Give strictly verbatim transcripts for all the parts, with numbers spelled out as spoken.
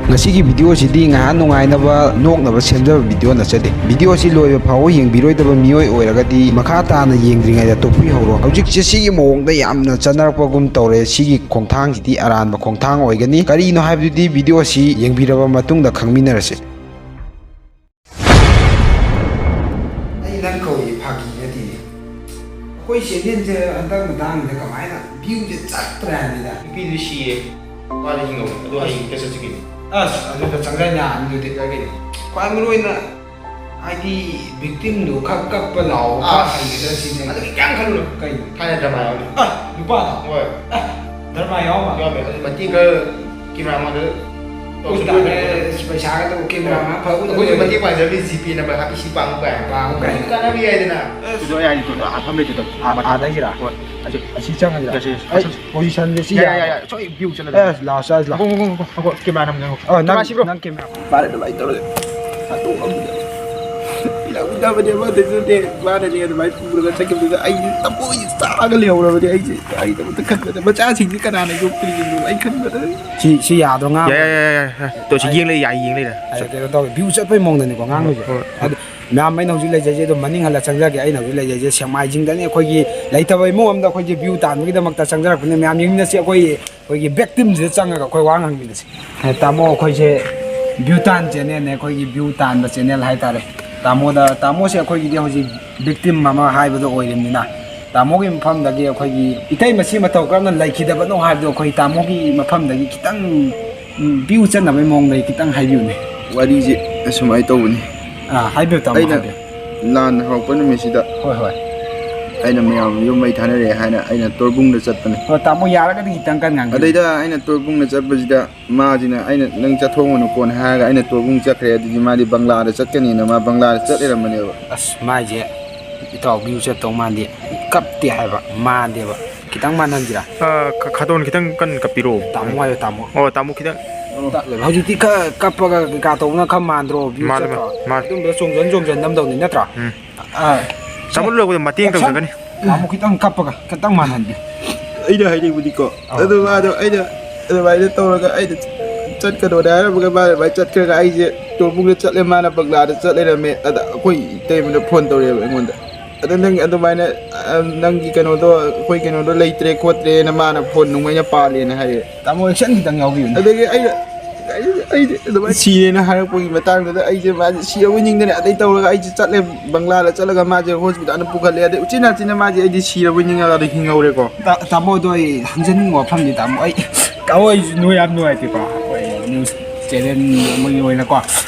ꯉꯁꯤꯒꯤ ꯚꯤꯗꯤꯑꯣꯁꯤꯗꯤ ꯉꯥꯏꯍꯥꯛ ꯅꯨꯡꯉꯥꯏꯅꯕ, ꯅꯣꯛꯅꯕ ꯁꯦꯝꯖꯕ ꯚꯤꯗꯤꯑꯣ ꯅꯠꯆꯗꯦ꯫ ꯚꯤꯗꯤꯑꯣꯁꯤ ꯂꯣꯏꯕ ꯐꯥꯎꯕ ꯌꯦꯡꯕꯤꯔꯣꯏꯗꯕ ꯃꯤꯑꯣꯏ ꯑꯣꯏꯔꯒꯗꯤ ꯃꯈꯥ ꯇꯥꯅ ꯌꯦꯡꯗ꯭ꯔꯤꯉꯩꯗ ꯇꯣꯛꯄꯤꯍꯧꯔꯣ꯫ ꯍꯧꯖꯤꯛꯁꯦ ꯁꯤꯒꯤ ꯃꯑꯣꯡꯗ ꯌꯥꯝꯅ ꯆꯠꯅꯔꯛꯄꯒꯨꯝ ꯇꯧꯔꯦ꯫ ꯁꯤꯒꯤ ꯈꯣꯡꯊꯥꯡꯁꯤꯗꯤ ꯑꯔꯥꯟꯕ ꯈꯣꯡꯊꯥꯡ ꯑꯣꯏꯒꯅꯤ꯫ ꯀꯔꯤꯅꯣ ꯍꯥꯏꯕꯗꯨꯗꯤ ꯚꯤꯗꯤꯑꯣꯁꯤ ꯌꯦꯡꯕꯤꯔꯕ ꯃꯇꯨꯡꯗ ꯈꯪꯃꯤꯟꯅꯔꯁꯤ꯫ ꯑꯩ ꯅꯪ ꯀꯧꯏ ꯐꯥꯒꯤ ꯅꯠꯇꯦꯅꯦ꯫ ꯑꯩꯈꯣꯏ ꯆꯦꯅꯦꯜꯁꯦ ꯍꯟꯗꯛ ꯃꯇꯥꯡꯁꯤꯗ ꯀꯃꯥꯏꯅ ꯚ꯭ꯌꯨꯁꯦ ꯆꯠꯇ꯭ꯔꯦ ꯍꯥꯏꯕꯅꯤꯗ꯫ ꯅꯨꯄꯤꯗꯨ ꯁꯤꯌꯦ꯫ ꯃꯥꯗꯤ ꯍꯤꯡꯍꯧꯋꯦ꯫ ꯑꯗꯣ ꯍꯌꯦꯡ ꯍꯦꯛꯇ ꯆꯠꯁꯤ ꯀꯩꯅꯣ꯫ ꯑꯁ, ꯑꯗꯨꯗ ꯆꯪꯖꯟ ꯌꯥꯔꯅꯤ ꯑꯗꯨꯗꯤ꯫ ꯌꯥꯏ ꯀꯩꯅꯣ꯫ ꯈ꯭ꯋꯥꯏ ꯃꯔꯨ ꯑꯣꯏꯅ ꯍꯥꯏꯗꯤ ꯚꯤꯛꯇꯤꯝꯗꯣ ꯈꯔ ꯀꯞꯄ ꯂꯥꯎꯕ ꯈꯔ ꯑꯁ, ꯍꯩꯒꯗ꯭ꯔꯥ ꯁꯤꯅꯦ꯫ ꯑꯗꯨꯒꯤ ꯀꯌꯥꯝ ꯈꯜꯂꯨꯅꯣ꯫ ꯀꯩꯅꯣ? ꯊꯥꯏꯅ ꯗ꯭ꯔꯃꯥ ꯌꯥꯎꯕꯅꯤ꯫ ꯑ, ꯅꯨꯄꯥꯗꯣ? ꯍꯣꯏ꯫ ꯑ, ꯗ꯭ꯔꯃꯥ ꯌꯥꯎꯕ? ꯌꯥꯎꯔꯝꯃꯦ꯫ ꯑꯗꯨ ꯃꯇꯦꯡ ꯈꯔ ꯀꯦꯃꯦꯔꯥ ꯃꯥꯟꯗ ꯇꯧꯁꯤ ꯇꯥꯔꯦ꯫ ꯄꯩꯁꯥꯒ ꯇꯧ ꯀꯦꯃꯦꯔꯥ ꯃꯥꯟ ꯐꯕ ꯑꯩꯈꯣꯏꯁꯨ ꯃꯇꯦꯡ ꯄꯥꯡꯖꯕꯅꯤ꯫ ꯖꯤ ꯄꯦ ꯅꯝꯕꯔ ꯍꯥꯞꯄꯤ ꯁꯤ ꯄꯥꯡꯉꯨ ꯀꯥꯏꯅ꯫ ꯄꯥꯡꯉꯨ ꯀꯥꯏꯅ꯫ ꯑꯗꯨꯝ ꯀꯥꯟꯅꯕ ꯌꯥꯏꯗꯅ꯫ ꯑꯗꯨ ꯑꯩ ꯍꯥꯏꯗꯤ ꯍꯥꯞꯐꯝ ꯂꯩꯇꯦ꯫ ꯑꯥ, ꯑꯥꯗ ꯍꯥꯏꯁꯤꯔꯥ? ꯍꯣꯏ꯫ ꯑꯁꯤ, ꯑꯁꯤ ꯆꯪꯉꯁꯤꯔꯥ? ꯌꯥꯏ, ꯌꯥꯏ, ꯌꯥꯏ, ꯌꯥꯏ꯫ ꯁꯣꯏ ꯚ꯭ꯌꯨ ꯆꯠꯂꯗꯕꯅꯤ꯫ ꯑꯦ, ꯂꯥꯛꯑꯣ, ꯆꯠꯂꯁꯤ ꯂꯥꯛꯑꯣ꯫ ꯉꯥꯏꯈꯣ, ꯉꯥꯏꯈꯣ, ꯉꯥꯏꯈꯣ, ꯉꯥꯏꯈꯣ, ꯀꯦꯃꯦꯔꯥ ꯅꯝꯒꯦ, ꯉꯥꯏꯈꯣ꯫ ꯑ, ꯅꯪ, ꯀꯦꯃꯦꯔꯥ ꯁꯤꯕ꯭ꯔꯣ? ꯅꯪ ꯀꯦꯃꯦꯔꯥ꯫ ꯐꯥꯔꯦ, ꯑꯗꯨꯃꯥꯏꯅ ꯇꯧꯔꯒ ꯍꯥꯠꯇꯣꯛꯑꯝꯕꯗ꯫ ꯏꯂꯥ ꯎꯗꯕꯅꯦ ꯑꯃꯗꯨꯁꯨꯅꯦ, ꯃꯥꯅꯅꯦ ꯑꯗꯨꯃꯥꯏꯅ ꯄꯨꯔꯒ ꯆꯠꯈꯤꯕꯗꯨꯗ ꯑꯩꯁꯦ ꯊꯃꯣꯏꯁꯦ ꯆꯥꯛꯑꯒ ꯂꯩꯍꯧꯔꯕꯅꯦ꯫ ꯑꯩꯁꯦ, ꯑꯩꯅ ꯑꯃꯨꯛꯇ ꯈꯟꯕꯗ ꯃꯆꯥꯁꯤꯡꯁꯦ ꯀꯅꯥꯅ ꯌꯣꯛꯇ꯭ꯔꯤꯅꯣ ꯑꯩ ꯈꯟꯕꯗ꯫ ꯁꯤ, ꯁꯤ ꯌꯥꯗ꯭ꯔꯣ, ꯉꯥꯡ? ꯌꯥꯏ, ꯌꯥꯏ, ꯌꯥꯏ, ꯌꯥꯏ, ꯌꯥꯏ꯫ ꯇꯣ, ꯁꯤ ꯑꯩ, ꯌꯦꯡ ꯂꯩ, ꯌꯥꯏ, ꯌꯦꯡ ꯂꯩꯔꯦ꯫ ꯑꯩ ꯀꯩꯅꯣ ꯇꯧꯋꯦ, ꯚ꯭ꯌꯨ ꯆꯠꯄꯩ ꯃꯑꯣꯡꯗꯅꯤꯀꯣ ꯉꯥꯡꯗꯣꯏꯁꯦ꯫ ꯍꯣꯏ, ꯍꯣꯏ꯫ ꯑꯗꯨ ꯃꯌꯥꯝ ꯑꯩꯅ ꯍꯧꯖꯤꯛ ꯂꯩꯖꯩꯁꯦ ꯑꯗꯨꯝ ꯃꯅꯤꯡ ꯍꯜꯂ ꯆꯪꯖꯒꯦ꯫ ꯑꯩꯅ ꯍꯧꯖꯤꯛ ꯂꯩꯖꯩꯁꯦ ꯁꯦꯛꯃꯥꯏꯖꯤꯡꯗꯅꯤ꯫ ꯑꯩꯈꯣꯏꯒꯤ ꯂꯩꯇꯕ ꯏꯃꯨꯡ ꯑꯃꯗ ꯑꯩꯈꯣꯏꯁꯦ ꯚ꯭ꯌꯨ ꯇꯥꯟꯕꯒꯤꯗꯃꯛꯇ ꯆꯪꯖꯔꯛꯄꯅꯤ꯫ ꯃꯌꯥꯝ ꯌꯦꯡꯃꯤꯟꯅꯁꯤ꯫ ꯑꯩꯈꯣꯏ, ꯑꯩꯈꯣꯏꯒꯤ ꯕꯦꯛ ꯇꯤꯝꯁꯤꯗ ꯆꯪꯉꯒ ꯑꯩꯈꯣꯏ ꯋꯥ ꯉꯥꯡꯃꯤꯟꯅꯁꯤ꯫ ꯑꯦ, ꯇꯥꯃꯣ, ꯑꯩꯈꯣꯏꯁꯦ ꯚ꯭ꯌꯨ ꯇꯥꯟ ꯆꯦꯅꯦꯜꯅꯦ, ꯑꯩꯈꯣꯏꯒꯤ ꯚ꯭ꯌꯨ ꯇꯥꯟꯕ ꯆꯦꯅꯦꯜ ꯍꯥꯏꯇꯥꯔꯦ꯫ ꯇꯥꯃꯣꯗ, ꯇꯥꯃꯣꯁꯦ ꯑꯩꯈꯣꯏꯒꯤꯗꯤ ꯍꯧꯖꯤꯛ ꯕꯤꯛꯇꯤꯝ ꯑꯃ ꯍꯥꯏꯕꯗꯣ ꯑꯣꯏꯔꯤꯕꯅꯤꯅ, ꯇꯥꯃꯣꯒꯤ ꯃꯐꯝꯗꯒꯤ ꯑꯩꯈꯣꯏꯒꯤ ꯏꯇꯩ ꯃꯁꯤ ꯃꯇꯧ ꯀꯔꯝꯅ ꯂꯩꯈꯤꯗꯕꯅꯣ ꯍꯥꯏꯕꯗꯣ ꯑꯩꯈꯣꯏ ꯇꯥꯃꯣꯒꯤ ꯃꯐꯝꯗꯒꯤ ꯈꯤꯇꯪ, ꯎꯝ, ꯚ꯭ꯌꯨ ꯆꯠꯅꯕꯒꯤ ꯃꯑꯣꯡꯗꯒꯤ ꯈꯤꯇꯪ ꯍꯥꯏꯕꯤꯌꯨꯅꯦ꯫ ꯋꯥꯔꯤꯁꯦ ꯑꯁꯨꯃꯥꯏꯅ ꯇꯧꯕꯅꯤ꯫ ꯑꯥ, ꯍꯥꯏꯕꯤꯌꯨ ꯇꯥꯃꯣ, ꯑꯩꯅ ꯍꯥꯏꯕꯤꯌꯨ꯫ ꯂꯥꯟ ꯍꯧꯔꯛꯄ ꯅꯨꯃꯤꯠꯁꯤꯗ ꯍꯣꯏ, ꯍꯣꯏ꯫ ꯑꯩꯅ ꯃꯌꯥꯝ ꯌꯨꯝ ꯃꯩ ꯊꯥꯅꯔꯦ ꯍꯥꯏꯅ ꯑꯩꯅ ꯇꯣꯔꯕꯨꯡꯗ ꯆꯠꯄꯅꯦ꯫ ꯍꯣꯏ, ꯇꯥꯃꯣ, ꯌꯥꯔꯒꯗꯤ ꯈꯤꯇꯪ ꯀꯟꯅ ꯉꯥꯡꯕꯤꯌꯨ꯫ ꯑꯗꯩꯗ ꯑꯩꯅ ꯇꯣꯔꯕꯨꯡꯗ ꯆꯠꯄꯁꯤꯗ ꯃꯥꯁꯤꯅ, ꯑꯩꯅ "ꯅꯪ ꯆꯠꯊꯣꯛꯎꯅꯨ ꯀꯣꯟꯅ" ꯍꯥꯏꯔꯒ ꯑꯩꯅ ꯇꯣꯔꯕꯨꯡ ꯆꯠꯈ꯭ꯔꯦ꯫ ꯑꯗꯨꯗꯤ ꯃꯥꯗꯤ ꯕꯪꯒ꯭ꯂꯥꯗ ꯆꯠꯀꯅꯤꯅ ꯃꯥ ꯕꯪꯒ꯭ꯂꯥꯗ ꯆꯠ ꯂꯩꯔꯝꯕꯅꯦꯕ꯫ ꯑꯁ, ꯃꯥꯏꯁꯦ ꯏꯇꯥꯎ ꯚ꯭ꯌꯨ ꯆꯠꯇꯧ ꯃꯥꯟꯗꯦ, ꯀꯞꯇꯦ ꯍꯥꯏꯕ ꯃꯥꯟꯗꯦꯕ꯫ ꯈꯤꯇꯪ ꯃꯥꯟꯍꯟꯁꯤꯔꯥ? ꯑ, ꯈ-, ꯈꯥꯗꯣꯟ ꯈꯤꯇꯪ ꯀꯟꯅ ꯀꯞꯄꯤꯔꯛꯑꯣ꯫ ꯇꯥꯃꯣ ꯍꯥꯏꯌꯣ, ꯇꯥꯃꯣ꯫ ꯑꯣ, ꯇꯥꯃꯣ ꯈꯤꯇꯪ꯫ ꯍꯧꯖꯤꯛꯇꯤ ꯈꯔ ꯀꯞꯄꯒ ꯀꯩꯀꯥ ꯇꯧꯕꯅ ꯈꯔ ꯃꯥꯟꯗ꯭ꯔꯣ? ꯚ꯭ꯌꯨ ꯃꯥꯜꯂꯦ, ꯆꯠꯇ꯭ꯔꯣ? ꯃꯥꯜꯂꯦ꯫ ꯑꯗꯨꯝꯕꯗ ꯆꯣꯡꯖꯟ ꯆꯣꯡꯖꯟꯅꯕꯗꯧꯅꯤ ꯅꯠꯇ꯭ꯔꯣ? ꯎꯝ꯫ ꯑꯥ꯫ ꯆꯥꯃꯨꯟ ꯂꯣꯏꯔꯛꯄꯗ ꯃꯇꯦꯡ ꯑꯦꯛꯁꯟ! ꯇꯧꯖꯒꯅꯤ꯫ ꯇꯥꯃꯣ ꯈꯤꯇꯪ ꯀꯞꯄꯒ, ꯈꯤꯇꯪ ꯃꯥꯟꯍꯟꯒꯦ꯫ ꯑꯩꯅ ꯍꯥꯏꯅꯤꯡꯕꯗꯤꯀꯣ, ꯑꯥ꯫ ꯑꯗꯨ ꯃꯥꯗꯣ ꯑꯩꯅ ꯑꯗꯨꯃꯥꯏꯅ ꯇꯧꯔꯒ ꯑꯩꯅ ꯆꯠꯀꯗꯧꯔꯦ ꯍꯥꯏꯔꯝꯃꯒ ꯃꯥꯅ ꯑꯗꯨꯃꯥꯏꯅ ꯆꯠꯈ꯭ꯔꯒ ꯑꯩꯁꯦ ꯇꯣꯔꯕꯨꯡꯗ ꯆꯠꯂꯦ, ꯃꯥꯅ ꯕꯪꯒ꯭ꯂꯥꯗ ꯆꯠ ꯂꯩꯔꯝꯃꯦ꯫ ꯑꯗ ꯑꯩꯈꯣꯏ ꯏꯇꯩꯃꯅ ꯐꯣꯟ ꯇꯧꯔꯛꯑꯦꯕ ꯑꯩꯉꯣꯟꯗ꯫ "ꯑꯗ ꯅꯪ ꯑꯗꯨꯃꯥꯏꯅ, ꯑ, ꯅꯪꯒꯤ ꯀꯩꯅꯣꯗꯣ, ꯑꯩꯈꯣꯏ ꯀꯩꯅꯣꯗꯣ ꯂꯩꯇ꯭ꯔꯦ ꯈꯣꯠꯇ꯭ꯔꯦꯅ" ꯃꯥꯅ ꯐꯣꯟ ꯅꯨꯡꯉꯩꯅ ꯄꯥꯜꯂꯦꯅ ꯍꯥꯏꯔꯛꯑꯦ꯫ ꯇꯥꯃꯣ, action ꯈꯤꯇꯪ ꯌꯥꯎꯕꯤꯌꯨꯅꯦ꯫ ꯑꯗꯒꯤ ꯑꯩꯅ, ꯑꯩꯗꯤ, ꯑꯩꯗꯤ ꯑꯗꯨꯃꯥꯏꯅ ꯁꯤꯔꯦꯅ ꯍꯥꯏꯔꯛꯄꯒꯤ ꯃꯇꯥꯡꯗꯨꯗ ꯑꯩꯁꯦ, ꯃꯥꯁꯦ ꯁꯤꯔꯕꯣꯏ ꯅꯤꯡꯗꯅ ꯑꯗꯩ ꯇꯧꯔꯒ ꯑꯩꯁꯦ ꯆꯠꯂꯦ, ꯕꯪꯒ꯭ꯂꯥꯗ ꯆꯠꯂꯒ ꯃꯥꯁꯦ ꯍꯣꯁꯄꯤꯇꯥꯜꯗ ꯄꯨꯈꯠꯂꯦ꯫ ꯑꯗꯩ ꯎꯆꯤꯟ ꯅꯥꯆꯤꯟꯅ ꯃꯥꯁꯦ ꯑꯩꯗꯤ ꯁꯤꯔꯕꯣꯏ ꯅꯤꯡꯉꯒ ꯑꯗꯨꯝ ꯍꯤꯡꯍꯧꯔꯦꯀꯣ꯫ ꯇꯥ-, ꯇꯥꯃꯣꯗꯣ ꯑꯩ ꯍꯪꯖꯅꯤꯡꯕ ꯋꯥꯐꯝꯅꯤ, ꯇꯥꯃꯣ꯫ ꯑꯩ, ꯇꯥꯃꯣ, ꯑꯩꯁꯨ ꯅꯣꯏ ꯌꯥꯝ ꯅꯨꯡꯉꯥꯏꯇꯦꯀꯣ꯫ ꯑꯩꯈꯣꯏ news channel ꯑꯃꯒꯤ ꯑꯣꯏꯅꯀꯣ,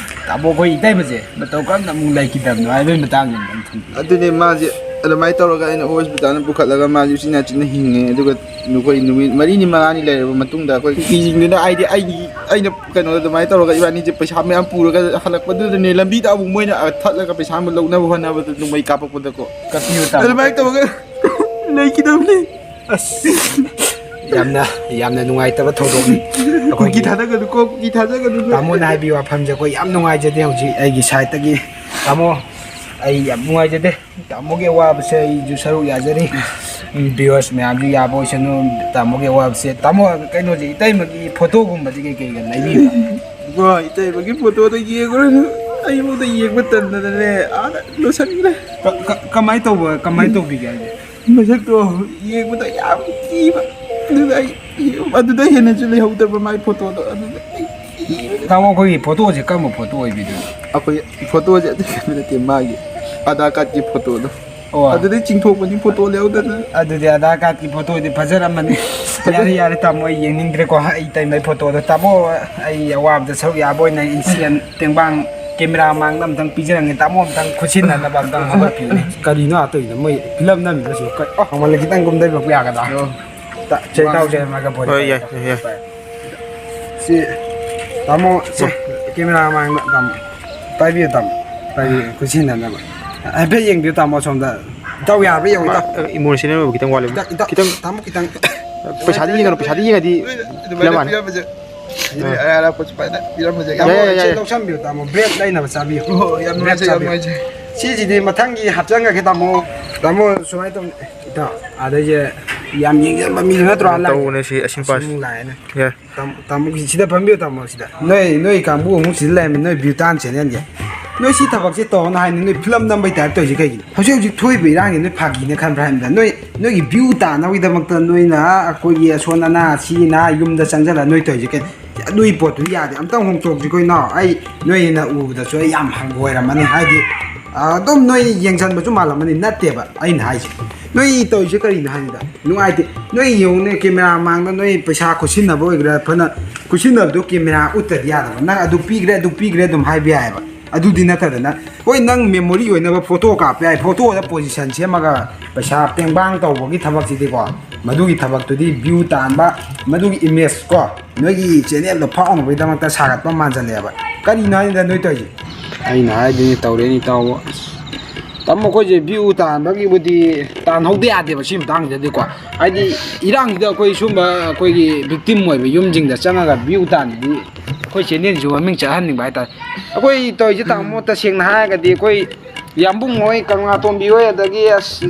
ꯇꯥꯃꯣ, ꯑꯩꯈꯣꯏ ꯏꯇꯩꯃꯁꯦ ꯃꯇꯧ ꯀꯔꯝꯅ ꯑꯃꯨꯛ ꯂꯩꯈꯤꯗꯕꯅꯣ ꯍꯥꯏꯕꯒꯤ ꯃꯇꯥꯡꯗ ꯑꯝꯇꯪ ꯊꯝꯕꯤꯌꯨ꯫ ꯑꯗꯨꯅꯦ, ꯃꯥꯁꯦ ꯑꯗꯨꯃꯥꯏꯅ ꯇꯧꯔꯒ ꯑꯩꯅ ꯍꯣꯁꯄꯤꯇꯥꯜꯗ ꯄꯨꯈꯠꯂꯒ ꯃꯥꯁꯦ ꯎꯆꯤꯟ ꯅꯥꯆꯤꯟꯅ ꯍꯤꯡꯉꯦ꯫ ꯑꯗꯨꯒ ꯑꯩꯈꯣꯏ ꯅꯨꯃꯤꯠ ꯃꯔꯤꯅꯤ ꯃꯉꯥꯅꯤ ꯂꯩꯔꯕ ꯃꯇꯨꯡꯗ ꯑꯩꯈꯣꯏ ꯀꯨꯀꯤꯁꯤꯡꯗꯨꯅ, ꯍꯥꯏꯗꯤ, ꯑꯩꯒꯤ, ꯑꯩꯅ ꯀꯩꯅꯣꯗ ꯑꯗꯨꯃꯥꯏꯅ ꯇꯧꯔꯒ ꯏꯕꯥꯅꯤꯁꯦ ꯄꯩꯁꯥ ꯃꯌꯥꯝ ꯄꯨꯔꯒ ꯍꯜꯂꯛꯄꯗꯨꯗꯅꯦ, ꯂꯝꯕꯤꯗ ꯑꯃꯨꯛ ꯃꯣꯏꯅ ꯊꯠꯂꯒ ꯄꯩꯁꯥ ꯑꯃ ꯂꯧꯅꯕ ꯍꯣꯠꯅꯕꯗ ꯅꯣꯡꯃꯩ ꯀꯥꯞꯄꯛꯄꯗꯀꯣ꯫ ꯀꯛꯄꯤꯌꯨ, ꯇꯥꯃꯣ꯫ ꯑꯗꯨꯃꯥꯏꯅ ꯇꯧꯔꯒ ꯂꯩꯈꯤꯗꯕꯅꯤ꯫ ꯑꯁ, ꯌꯥꯝꯅ, ꯌꯥꯝꯅ ꯅꯨꯡꯉꯥꯏꯇꯕ ꯊꯧꯗꯣꯛꯅꯤ꯫ ꯀꯨꯀꯤ ꯑꯩꯈꯣꯏꯒꯤ ꯊꯥꯗꯒꯅꯨꯀꯣ, ꯀꯨꯀꯤ ꯊꯥꯗꯒꯅꯨꯀꯣ꯫ ꯇꯥꯃꯣꯅ ꯍꯥꯏꯕꯤꯌꯨ ꯋꯥꯐꯝꯁꯦ ꯑꯩꯈꯣꯏ ꯌꯥꯝ ꯅꯨꯡꯉꯥꯏꯖꯗꯦ ꯍꯧꯖꯤꯛ ꯑꯩꯒꯤ side ꯇꯒꯤ꯫ ꯇꯥꯃꯣ, ꯑꯩ ꯌꯥꯝ ꯅꯨꯡꯉꯥꯏꯖꯗꯦ꯫ ꯇꯥꯃꯣꯒꯤ ꯑꯋꯥꯕꯁꯦ ꯑꯩꯁꯨ ꯁꯔꯨꯛ ꯌꯥꯖꯔꯤ꯫ Viewers ꯃꯌꯥꯝꯁꯨ ꯌꯥꯕ ꯑꯣꯏꯁꯅꯨ꯫ ꯇꯥꯃꯣꯒꯤ ꯑꯋꯥꯕꯁꯦ, ꯇꯥꯃꯣ, ꯀꯩꯅꯣꯁꯦ, ꯏꯇꯩꯃꯒꯤ photo ꯒꯨꯝꯕꯗꯤ ꯀꯩ ꯀꯩꯒ ꯂꯩꯕꯤꯕ꯭ꯔꯥ? ꯕ꯭ꯔꯣ, ꯏꯇꯩꯃꯒꯤ photo ꯗꯣ ꯌꯦꯡꯉꯨꯔꯅꯨ꯫ ꯑꯩꯐꯥꯎꯗ ꯌꯦꯡꯕ ꯇꯟꯗꯅꯅꯦ, ꯑꯥꯗ ꯂꯣꯏꯁꯟꯈ꯭ꯔꯦ꯫ ꯀ-, ꯀ-, ꯀꯃꯥꯏꯅ ꯇꯧꯕ, ꯀꯃꯥꯏꯅ ꯇꯧꯕꯤꯒꯦ ꯍꯥꯏꯁꯦ? ꯃꯁꯛꯇꯣ ꯌꯦꯡꯕꯗ ꯌꯥꯝ ꯊꯤꯕ꯫ ꯑꯗꯨꯗ ꯑꯩ, ꯑꯗꯨꯗ ꯍꯦꯟꯅꯁꯨ ꯂꯩꯍꯧꯗꯕ ꯃꯥꯏ photo ꯗꯣ꯫ ꯑꯗꯨꯗ ꯑꯩ ꯊꯤꯕ꯫ ꯇꯥꯃꯣ, ꯑꯩꯈꯣꯏꯒꯤ photo ꯁꯦ ꯀꯔꯝꯕ photo ꯑꯣꯏꯕꯤꯗꯣꯏꯅꯣ? ꯑꯩꯈꯣꯏ photo ꯁꯦ ꯑꯇꯩ ꯀꯩꯅꯣ ꯅꯠꯇꯦ, ꯃꯥꯒꯤ ꯑꯙꯥꯔ card ꯀꯤ photo ꯗꯣ꯫ ꯑꯣ꯫ ꯑꯗꯨꯗꯩ ꯆꯤꯡꯊꯣꯛꯄꯅꯤ photo ꯂꯩꯍꯧꯗꯗꯅ꯫ ꯑꯗꯨꯗꯤ ꯑꯙꯥꯔ card ꯀꯤ photo ꯗꯤ ꯐꯖꯔꯝꯃꯅꯤ꯫ ꯌꯥꯔꯦ, ꯌꯥꯔꯦ, ꯇꯥꯃꯣ, ꯑꯩ ꯌꯦꯡꯅꯤꯡꯗ꯭ꯔꯦꯀꯣ꯫ ꯑꯩ ꯏꯇꯩꯃꯩ photo ꯗꯣ꯫ ꯇꯥꯃꯣ, ꯑꯩ ꯑꯋꯥꯕꯗ ꯁꯔꯨꯛ ꯌꯥꯕ ꯑꯣꯏꯅ ꯏꯟꯁꯤꯌꯦꯟ ꯇꯦꯡꯕꯥꯡ camera ꯃꯥꯡꯗ ꯑꯝꯇꯪ ꯄꯤꯖꯔꯝꯒꯦ꯫ ꯇꯥꯃꯣ, ꯑꯝꯇꯪ ꯈꯨꯠꯁꯤꯟꯅꯅꯕ ꯑꯝꯇꯪ ꯍꯧꯒꯠꯄꯤꯌꯨꯅꯦ꯫ ꯀꯔꯤꯅꯣ ꯑꯥ ꯇꯧꯔꯤꯗꯣ? ꯃꯣꯏ ꯐꯤꯂꯝ ꯅꯝꯃꯤꯕꯁꯨ ꯀ-, ꯑꯣ, ꯃꯃꯜ ꯈꯤꯇꯪ ꯀꯨꯝꯊꯕꯤꯔꯛꯄ ꯌꯥꯒꯗ꯭ꯔꯥ? ꯑꯣ꯫ ꯇ-, ꯆꯦ ꯇꯥꯎꯁꯦ, ꯃꯥꯒ ꯄꯣꯔꯦ꯫ ꯍꯣꯏ, ꯌꯥꯏ, ꯌꯥꯏ, ꯌꯥꯏ꯫ ꯁꯤ, ꯇꯥꯃꯣ, ꯁꯦ, ꯍꯣꯏ꯫ Camera ꯃꯥꯡꯗ, ꯇꯥꯃꯣ꯫ ꯄꯥꯏꯕꯤꯌꯨ, ꯇꯥꯃꯣ꯫ ꯄꯥꯏꯕꯤꯌꯨ, ꯈꯨꯠꯁꯤꯟꯅꯅꯕ꯫ ꯍꯥꯏꯐꯦꯠ ꯌꯦꯡꯕꯤꯌꯨ, ꯇꯥꯃꯣ, ꯁꯣꯝꯗ꯫ ꯏꯇꯥꯎ ꯌꯥꯔꯕ ꯌꯦꯡꯉꯨ, ꯃꯥ, ꯏꯇꯥꯎ꯫ Emotional ꯑꯣꯏꯕ ꯈꯤꯇꯪ ꯋꯥꯠꯂꯦ꯫ ꯏꯇꯥꯎ, ꯏꯇꯥꯎ, ꯈꯤꯇꯪ꯫ ꯇꯥꯃꯣ, ꯈꯤꯇꯪ꯫ ꯄꯩꯁꯥꯗꯤ ꯌꯦꯡꯒꯅꯨ, ꯄꯩꯁꯥꯗꯤ ꯌꯦꯡꯉꯗꯤ ꯑꯗꯨꯃꯥꯏꯅ ꯐꯤꯂꯝ ꯃꯥꯟꯅꯤ꯫ ꯄꯤꯔꯝꯕꯁꯦ꯫ ꯑꯥ꯫ ꯑꯔꯥꯞꯄ ꯁꯨꯃꯥꯏꯅ ꯄꯤꯔꯝꯕꯁꯦ꯫ ꯌꯥꯝ ꯌꯥꯏ, ꯌꯥꯏ, ꯅꯨꯡꯉꯥꯏꯖꯩ꯫ ꯌꯥꯏ, ꯁꯤ ꯌꯥꯏ꯫ ꯂꯧꯁꯟꯕꯤꯌꯨ, ꯇꯥꯃꯣ꯫ Bread ꯂꯩꯅꯕ ꯆꯥꯕꯤꯌꯨ꯫ ꯑꯣ, ꯌꯥꯝ bread ꯅꯨꯡꯉꯥꯏꯖꯩ, ꯌꯥꯝ ꯆꯥꯕꯤꯌꯨ꯫ ꯅꯨꯡꯉꯥꯏꯖꯩ꯫ ꯁꯤꯁꯤꯗꯤ ꯃꯊꯪꯒꯤ ꯍꯥꯞꯆꯟꯈ꯭ꯔꯒꯦ, ꯇꯥꯃꯣ꯫ ꯇꯥꯃꯣ, ꯁꯨꯃꯥꯏꯅ ꯇꯧꯅꯤ꯫ ꯏꯇꯥꯎ, ꯑꯗꯩꯁꯦ ꯌꯥꯝ ꯌꯦꯡꯖꯟꯕ ꯃꯤꯗꯨ ꯅꯠꯇ꯭ꯔꯣ? ꯍꯂꯥꯟꯁꯦ? ꯇꯧꯕꯅꯦ ꯁꯤ ꯑꯁꯤꯝꯄꯥꯁꯦ꯫ ꯑꯃꯨꯛ ꯂꯥꯛꯑꯦꯅꯦ꯫ ꯌꯥꯏ꯫ ꯇꯥꯃꯣ, ꯇꯥꯃꯣ, ꯁꯤꯗ ꯐꯝꯕꯤꯌꯨ ꯇꯥꯃꯣ꯫ ꯁꯤꯗ ꯅꯣꯏ, ꯅꯣꯏ ꯀꯥꯡꯕꯨ ꯑꯃꯨꯛ ꯁꯤꯗ ꯂꯩꯔꯝꯃꯤ, ꯅꯣꯏ ꯕ꯭ꯌꯨꯇꯥꯟ ꯆꯦꯅꯦꯜꯒꯤ꯫ ꯅꯣꯏ ꯁꯤ ꯊꯕꯛꯁꯦ ꯇꯧꯅ ꯍꯥꯏꯅꯤ, ꯅꯣꯏ ꯐꯤꯂꯝ ꯅꯝꯕꯩ ꯇꯥꯏꯞ ꯇꯧꯔꯤꯁꯦ ꯀꯩꯒꯤꯅꯣ? ꯍꯧꯖꯤꯛ ꯍꯧꯖꯤꯛ ꯊꯣꯛꯏꯕ ꯏꯔꯥꯡꯁꯤ ꯅꯣꯏ ꯐꯥꯒꯤꯅꯦ ꯈꯟꯕ꯭ꯔꯥ ꯍꯥꯏꯕꯗ, ꯅꯣꯏ, ꯅꯣꯏꯒꯤ ꯚ꯭ꯌꯨ ꯇꯥꯅꯕꯒꯤꯗꯃꯛꯇ ꯅꯣꯏꯅ ꯑꯩꯈꯣꯏꯒꯤ ꯑꯁꯣꯟ ꯑꯅꯥ ꯁꯤ ꯅꯥ ꯌꯨꯝꯗ ꯆꯪꯁꯤꯜꯂ ꯅꯣꯏ ꯇꯧꯔꯤꯁꯦ ꯀꯩ? ꯑꯗꯨꯒꯤ ꯄꯣꯠꯇꯨꯗꯤ ꯌꯥꯗꯦ꯫ ꯑꯝꯇꯪ ꯍꯣꯡꯇꯣꯛꯁꯤꯀꯣ ꯏꯅꯥꯎ꯫ ꯑꯩ ꯅꯣꯏꯅ ꯎꯕꯗꯁꯨ ꯑꯩ ꯌꯥꯝ ꯍꯪꯒꯣꯏꯔꯝꯃꯅꯤ꯫ ꯍꯥꯏꯗꯤ, ꯑꯗꯨꯝ ꯅꯣꯏ ꯌꯦꯡꯁꯤꯟꯕꯁꯨ ꯃꯥꯜꯂꯝꯃꯅꯤ꯫ ꯅꯠꯇꯦꯕ ꯑꯩꯅ ꯍꯥꯏꯁꯦ꯫ ꯅꯣꯏ ꯇꯧꯔꯤꯁꯦ ꯀꯔꯤꯅꯣ ꯍꯥꯏꯕꯗ, ꯅꯨꯡꯉꯥꯏꯇꯦ꯫ ꯅꯣꯏ ꯌꯦꯡꯉꯨꯅꯦ, ꯀꯦꯃꯦꯔꯥ ꯃꯥꯡꯗ ꯅꯣꯏ ꯄꯩꯁꯥ ꯈꯨꯠꯁꯤꯟꯅꯕ ꯑꯣꯏꯒꯦꯔꯥ, ꯐꯅ ꯈꯨꯠꯁꯤꯟꯅꯕꯗꯣ ꯀꯦꯃꯦꯔꯥ ꯎꯠꯇꯗꯤ ꯌꯥꯗꯕ꯫ ꯅꯪ ꯑꯗꯨ ꯄꯤꯈ꯭ꯔꯦ, ꯑꯗꯨ ꯄꯤꯈ꯭ꯔꯦ ꯑꯗꯨꯝ ꯍꯥꯏꯕ ꯌꯥꯏꯑꯕ꯫ ꯑꯗꯨꯗꯤ ꯅꯠꯇꯗꯅ, ꯍꯣꯏ, ꯅꯪ ꯃꯦꯃꯣꯔꯤ ꯑꯣꯏꯅꯕ ꯐꯣꯇꯣ ꯀꯥꯞꯄ ꯌꯥꯏ꯫ ꯐꯣꯇꯣꯗ ꯄꯣꯖꯤꯁꯟ ꯁꯦꯝꯃꯒ ꯄꯩꯁꯥ ꯇꯦꯡꯕꯥꯡ ꯇꯧꯕꯒꯤ ꯊꯕꯛꯁꯤꯗꯤꯀꯣ, ꯃꯗꯨꯒꯤ ꯊꯕꯛꯇꯨꯗꯤ ꯚ꯭ꯌꯨ ꯇꯥꯟꯕ, ꯃꯗꯨꯒꯤ ꯏꯃꯦꯖ ꯀꯣ, ꯅꯣꯏꯒꯤ ꯆꯦꯅꯦꯜꯗꯣ ꯐꯥꯎꯅꯕꯒꯤꯗꯃꯛꯇ ꯁꯥꯒꯠꯄ ꯃꯥꯟꯁꯤꯜꯂꯛꯑꯦꯕ꯫ ꯀꯔꯤꯅꯣ ꯍꯥꯏꯅꯤꯗ ꯅꯣꯏ ꯇꯧꯔꯤꯁꯦ? ꯑꯩꯅ ꯍꯥꯏꯗꯣꯏꯅꯤ, ꯇꯧꯔꯦꯅꯤ ꯏꯇꯥꯎꯕ꯫ ꯇꯥꯃꯣ, ꯑꯩꯈꯣꯏꯁꯦ ꯚ꯭ꯌꯨ ꯇꯥꯟꯕꯒꯤꯕꯨꯗꯤ ꯇꯥꯟꯍꯧꯗ ꯌꯥꯗꯦꯕ ꯁꯤ ꯃꯇꯥꯡꯁꯤꯗꯗꯤꯀꯣ꯫ ꯍꯥꯏꯗꯤ, ꯏꯔꯥꯡꯁꯤꯗ ꯑꯩꯈꯣꯏ ꯁꯨꯝꯕ ꯑꯩꯈꯣꯏꯒꯤ ꯚꯤꯛꯇꯤꯝ ꯑꯣꯏꯕ ꯌꯨꯝꯁꯤꯡꯗ ꯆꯪꯉꯒ ꯚ꯭ꯌꯨ ꯇꯥꯟꯕꯗꯤ ꯑꯩꯈꯣꯏ ꯆꯦꯅꯦꯜꯁꯨ ꯃꯃꯤꯡ ꯆꯠꯍꯟꯅꯤꯡꯕ ꯍꯥꯏꯇꯥꯔꯦ꯫ ꯑꯩꯈꯣꯏ ꯇꯧꯔꯤꯁꯦ, ꯇꯥꯃꯣ, ꯇꯁꯦꯡꯅ ꯍꯥꯏꯔꯒꯗꯤ ꯑꯩꯈꯣꯏ ꯌꯥꯝꯕꯨꯡ ꯍꯣꯏ, ꯀꯪꯂꯥꯇꯣꯝꯕꯤ ꯍꯣꯏ, ꯑꯗꯒꯤ ꯑꯁ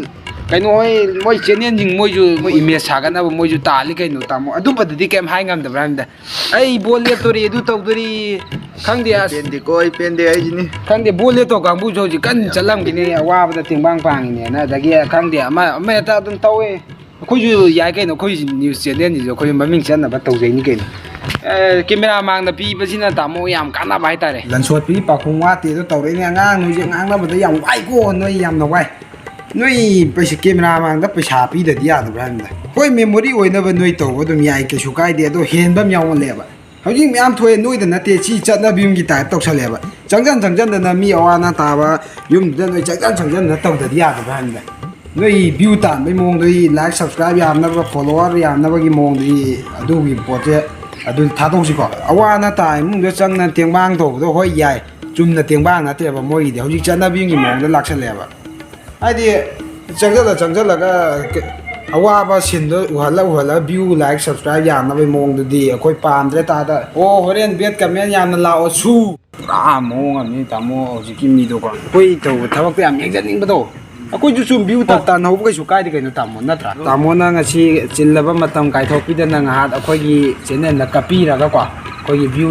ꯀꯩꯅꯣ ꯍꯣꯏ, ꯃꯣꯏ ꯆꯦꯅꯦꯜꯁꯤꯡ, ꯃꯣꯏꯁꯨ ꯃꯣꯏ ꯏꯃꯦꯖ ꯁꯥꯒꯠꯅꯕ ꯃꯣꯏꯁꯨ ꯇꯥꯜꯂꯤ ꯀꯩꯅꯣ, ꯇꯥꯃꯣ꯫ ꯑꯗꯨꯝꯕꯗꯗꯤ ꯀꯩꯝ ꯍꯥꯏ ꯉꯝꯗꯕ꯭ꯔꯥ ꯍꯥꯏꯕꯗ, "ꯑꯩ ꯕꯣꯜ ꯂꯦꯞꯇꯣꯔꯤ, ꯑꯗꯨ ꯇꯧꯗꯣꯔꯤ", ꯈꯪꯗꯦ ꯑꯁ꯫ ꯄꯦꯟꯗꯦꯀꯣ, ꯑꯩ ꯄꯦꯟꯗꯦ ꯍꯥꯏꯁꯤꯅꯤ꯫ ꯈꯪꯗꯦ, ꯕꯣꯜ ꯂꯦꯞꯇꯧ ꯀꯥꯡꯕꯨꯁꯨ ꯍꯧꯖꯤꯛ ꯀꯟꯅ ꯆꯠꯂꯝꯈꯤꯅꯤ, ꯑꯋꯥꯕꯗ ꯇꯦꯡꯕꯥꯡ ꯄꯥꯡꯉꯤꯅꯦꯅ꯫ ꯑꯗꯒꯤ ꯈꯪꯗꯦ, ꯑꯃ ꯑꯃ ꯍꯦꯛꯇ ꯑꯗꯨꯝ ꯇꯧꯋꯦ꯫ ꯑꯩꯈꯣꯏꯁꯨ ꯌꯥꯏ ꯀꯩꯅꯣ, ꯑꯩꯈꯣꯏ ꯅ꯭ꯌꯨꯁ ꯆꯦꯅꯦꯜꯁꯤꯁꯨ ꯑꯩꯈꯣꯏ ꯃꯃꯤꯡ ꯆꯠꯅꯕ ꯇꯧꯖꯩꯅꯤ ꯀꯩꯅꯣ꯫ ꯑꯦ, ꯀꯦꯃꯦꯔꯥ ꯃꯥꯡꯗ ꯄꯤꯕꯁꯤꯅ, ꯇꯥꯃꯣ, ꯌꯥꯝ ꯀꯥꯟꯅꯕ ꯍꯥꯏꯇꯥꯔꯦ꯫ ꯂꯟꯁꯣꯠꯄꯤ ꯄꯥꯎꯈꯣꯡ ꯋꯥꯠꯇꯦꯗꯣ ꯇꯧꯔꯛꯏꯅꯦ꯫ ꯑꯉꯥꯡ ꯅꯣꯏꯁꯦ ꯉꯥꯡꯅꯕꯗ ꯌꯥꯝ ꯋꯥꯏꯀꯣ, ꯅꯣꯏ ꯌꯥꯝꯅ ꯋꯥꯏ꯫ ꯅꯣꯏ ꯄꯩꯁꯥ, ꯀꯦꯃꯦꯔꯥ ꯃꯥꯡꯗ ꯄꯩꯁꯥ ꯄꯤꯗꯗꯤ ꯌꯥꯗꯕ꯭ꯔꯥ ꯍꯥꯏꯕꯅꯤꯗ꯫ ꯍꯣꯏ, ꯃꯦꯃꯣꯔꯤ ꯑꯣꯏꯅꯕ ꯅꯣꯏ ꯇꯧꯕ ꯑꯗꯨꯝ ꯌꯥꯏ, ꯀꯩꯁꯨ ꯀꯥꯏꯗꯦ꯫ ꯑꯗꯣ ꯍꯦꯟꯕ ꯑꯃ ꯌꯥꯎꯃꯜꯂꯦꯕ꯫ ꯍꯧꯖꯤꯛ ꯃꯌꯥꯝ ꯊꯣꯛꯑꯦ, ꯅꯣꯏꯗ ꯅꯠꯇꯦ, ꯁꯤ ꯆꯠꯅꯕꯤ ꯑꯃꯒꯤ ꯇꯥꯏꯞ ꯇꯧꯁꯜꯂꯦꯕ꯫ ꯆꯪꯖꯟ ꯆꯪꯖꯟꯗꯅ ꯃꯤ ꯑꯋꯥ ꯑꯅꯥ ꯇꯥꯕ ꯌꯨꯝꯗꯨꯗ ꯅꯣꯏ ꯆꯪꯖꯟ ꯆꯪꯖꯟꯗꯅ ꯇꯧꯗꯗꯤ ꯌꯥꯗꯕ꯭ꯔꯥ ꯍꯥꯏꯕꯅꯤꯗ꯫ ꯅꯣꯏ ꯚ꯭ꯌꯨ ꯇꯥꯟꯕꯩ ꯃꯑꯣꯡꯗꯨꯗꯤ, ꯂꯥꯏꯛ ꯁꯕꯁꯀ꯭ꯔꯥꯏꯕ ꯌꯥꯝꯅꯕ, ꯐꯣꯂꯣꯋꯔ ꯌꯥꯝꯅꯕꯒꯤ ꯃꯑꯣꯡꯗꯨꯗꯤ, ꯑꯗꯨꯒꯤ ꯄꯣꯠꯁꯦ ꯑꯗꯨ ꯊꯥꯗꯣꯛꯁꯤꯀꯣ꯫ ꯑꯋꯥ ꯑꯅꯥ ꯇꯥ ꯏꯃꯨꯡꯗ ꯆꯪꯗꯅ ꯇꯦꯡꯕꯥꯡ ꯇꯧꯕꯗꯣ, ꯍꯣꯏ, ꯌꯥꯏ, ꯆꯨꯝꯅ ꯇꯦꯡꯕꯥꯡ ꯅꯠꯇꯦꯕ ꯃꯣꯏꯒꯤꯗꯤ꯫ ꯍꯧꯖꯤꯛ ꯆꯠꯅꯕꯤꯒꯤ ꯃꯑꯣꯡꯗ ꯂꯥꯛꯁꯜꯂꯦꯕ꯫ ꯍꯥꯏꯗꯤ, ꯆꯪꯁꯤꯜꯂ ꯆꯪꯁꯤꯜꯂꯒ ꯀ-, ꯑꯋꯥꯕ ꯁꯤꯟꯗꯣ ꯎꯍꯜꯂ ꯎꯍꯜꯂꯒ ꯚ꯭ꯌꯨ, ꯂꯥꯏꯛ, ꯁꯕꯁꯀ꯭ꯔꯥꯏꯕ ꯌꯥꯝꯅꯕꯒꯤ ꯃꯑꯣꯡꯗꯨꯗꯤ ꯑꯩꯈꯣꯏ ꯄꯥꯝꯗ꯭ꯔꯦ꯫ ꯇꯥꯗ, "ꯑꯣ, ꯍꯣꯔꯦꯟ ꯕꯦꯠ ꯀꯃꯦꯟ ꯌꯥꯝꯅ ꯂꯥꯛꯑꯣ ꯁꯨ"꯫ ꯄꯨꯔꯥ ꯃꯑꯣꯡ ꯑꯃꯅꯤ, ꯇꯥꯃꯣ, ꯍꯧꯖꯤꯛꯀꯤ ꯃꯤꯗꯣꯀꯣ꯫ ꯑꯩꯈꯣꯏ ꯇꯧꯕ ꯊꯕꯛꯇꯣ ꯌꯥꯝ ꯌꯦꯡꯖꯅꯤꯡꯕꯗꯣ꯫ ꯑꯩꯈꯣꯏꯁꯨ ꯁꯨꯝ ꯚ꯭ꯌꯨ ꯇꯥꯟꯍꯧꯕ ꯀꯩꯁꯨ ꯀꯥꯏꯗꯦ ꯀꯩꯅꯣ, ꯇꯥꯃꯣ, ꯅꯠꯇ꯭ꯔꯥ? ꯇꯥꯃꯣꯅ ꯉꯁꯤ ꯆꯤꯜꯂꯕ ꯃꯇꯝ ꯀꯥꯏꯊꯣꯛꯄꯤꯗꯅ ꯉꯥꯏꯍꯥꯛ ꯑꯩꯈꯣꯏꯒꯤ ꯆꯦꯅꯦꯜꯗ ꯀꯥꯞꯄꯤꯔꯒꯀꯣ, ꯑꯩꯈꯣꯏꯒꯤ ꯚ꯭ꯌꯨ,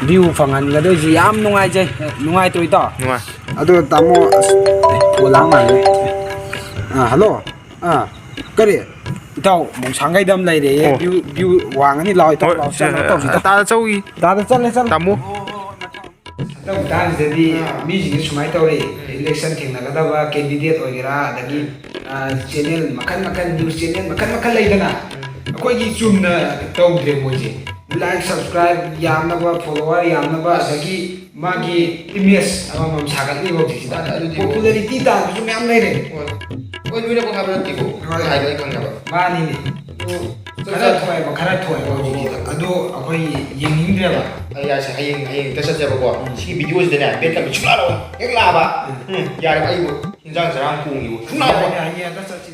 ꯚ꯭ꯌꯨ ꯐꯪꯍꯟꯒꯗꯣꯏꯁꯤ ꯌꯥꯝ ꯅꯨꯡꯉꯥꯏꯖꯩ꯫ ꯅꯨꯡꯉꯥꯏꯇ꯭ꯔꯣ, ꯏꯇꯥꯎ? ꯅꯨꯡꯉꯥꯏ꯫ ꯑꯗꯣ ꯇꯥꯃꯣ, ꯑꯁ, ꯑꯦ, ꯐꯣꯟ ꯂꯥꯛ ꯃꯥꯜꯂꯦ꯫ ꯑꯥ, ꯍꯜꯂꯣ꯫ ꯑꯥ, ꯀꯔꯤ? ꯏꯇꯥꯎ, ꯃꯣꯡꯁꯥꯡꯒꯩꯗ ꯑꯃ ꯂꯩꯔꯦ꯫ ꯑꯣ꯫ ꯚ꯭ꯌꯨ, ꯚ꯭ꯌꯨ ꯋꯥꯡꯉꯅꯤ, ꯂꯥꯛꯑꯣ, ꯏꯇꯥꯎ, ꯍꯣꯏ, ꯂꯥꯛꯑꯣ, ꯁꯦ, ꯆꯠꯂꯣ, ꯇꯧꯁꯤ, ꯇꯥ-, ꯇꯥꯗ ꯆꯧꯒꯤ꯫ ꯇꯥꯗ ꯆꯠꯂꯦ, ꯆꯠꯂꯦ꯫ ꯇꯥꯃꯣ꯫ ꯍꯟꯗꯛ ꯃꯇꯥꯡꯁꯤꯗꯗꯤ ꯑꯥ꯫ ꯃꯤꯁꯤꯡꯁꯦ ꯁꯨꯃꯥꯏꯅ ꯇꯧꯔꯤ, ꯎꯝ꯫ ꯏꯂꯦꯛꯁꯟ ꯊꯦꯡꯅꯒꯗꯕ ꯀꯦꯟꯗꯤꯗꯦꯠ ꯑꯣꯏꯒꯦꯔꯥ, ꯑꯗꯒꯤ, ꯎꯝ꯫ ꯑꯥ, ꯆꯦꯅꯦꯜ ꯃꯈꯜ ꯃꯈꯜ, ꯅ꯭ꯌꯨꯁ ꯆꯦꯅꯦꯜ ꯃꯈꯜ ꯃꯈꯜ ꯂꯩꯗꯅ, ꯎꯝ꯫ ꯑꯩꯈꯣꯏꯒꯤ ꯆꯨꯝꯅ ꯇꯧꯗ꯭ꯔꯦ ꯃꯣꯏꯁꯦ꯫ ꯂꯥꯏꯛ, ꯁꯕꯁꯀ꯭ꯔꯥꯏꯕ ꯌꯥꯝꯅꯕ, ꯐꯣꯂꯣꯋꯔ ꯌꯥꯝꯅꯕ, ꯑꯗꯒꯤ ꯃꯥꯒꯤ ꯏꯃꯦꯖ ꯑꯃꯃꯝ ꯁꯥꯒꯠꯂꯤꯕ ꯍꯧꯖꯤꯛꯁꯤꯗ꯫ ꯃꯥꯅꯦ, ꯑꯗꯨꯗꯤ ꯄꯣꯄꯨꯂꯔꯤꯇꯤ ꯇꯥꯟꯕꯁꯨ ꯃꯌꯥꯝ ꯂꯩꯔꯦ꯫ ꯍꯣꯏ꯫ ꯍꯣꯏ, ꯂꯣꯏꯅꯃꯛ ꯍꯥꯏꯕ ꯅꯠꯇꯦꯀꯣ꯫ ꯍꯣꯏ꯫ ꯑꯩ ꯍꯥꯏꯗꯣ ꯑꯩ ꯈꯪꯉꯦꯕ꯫ ꯃꯥꯅꯤꯅꯦ꯫ ꯑꯗꯨ ꯈꯔ ꯆꯠ-, ꯊꯣꯛꯑꯦꯕ, ꯈꯔ ꯊꯣꯛꯑꯦꯕ ꯍꯧꯖꯤꯛꯀꯤꯗꯣ꯫ ꯑꯗꯣ ꯑꯩꯈꯣꯏ ꯌꯦꯡꯅꯤꯡꯗ꯭ꯔꯦꯕ꯫ ꯑꯩ ꯌꯥꯁꯦ ꯍꯌꯦꯡ, ꯍꯌꯦꯡ ꯍꯦꯛꯇ ꯆꯠꯁꯦꯕꯀꯣ꯫ ꯎꯝ꯫ ꯁꯤꯒꯤ ꯚꯤꯗꯤꯑꯣꯁꯤꯗꯅꯦ, ꯕꯦꯠ ꯀꯝꯃꯤ ꯁꯨꯡꯂꯥꯛ ꯂꯥꯛꯑꯣꯏ꯫ ꯍꯦꯛ ꯂꯥꯛꯑꯕ, ꯎꯝ꯫ ꯎꯝ, ꯌꯥꯔꯦꯕ, ꯑꯩꯕꯨ ꯍꯤꯟꯖꯥꯡ ꯆꯔꯥ ꯑꯃ ꯀꯣꯡꯒꯦꯕꯨ ꯁꯨꯡꯂꯥꯛ ꯂꯥꯛꯑꯣꯏ꯫ ꯌꯥꯏ, ꯌꯥꯏ, ꯍꯌꯦꯡ ꯍꯦꯛꯇ ꯆꯠꯁꯤ꯫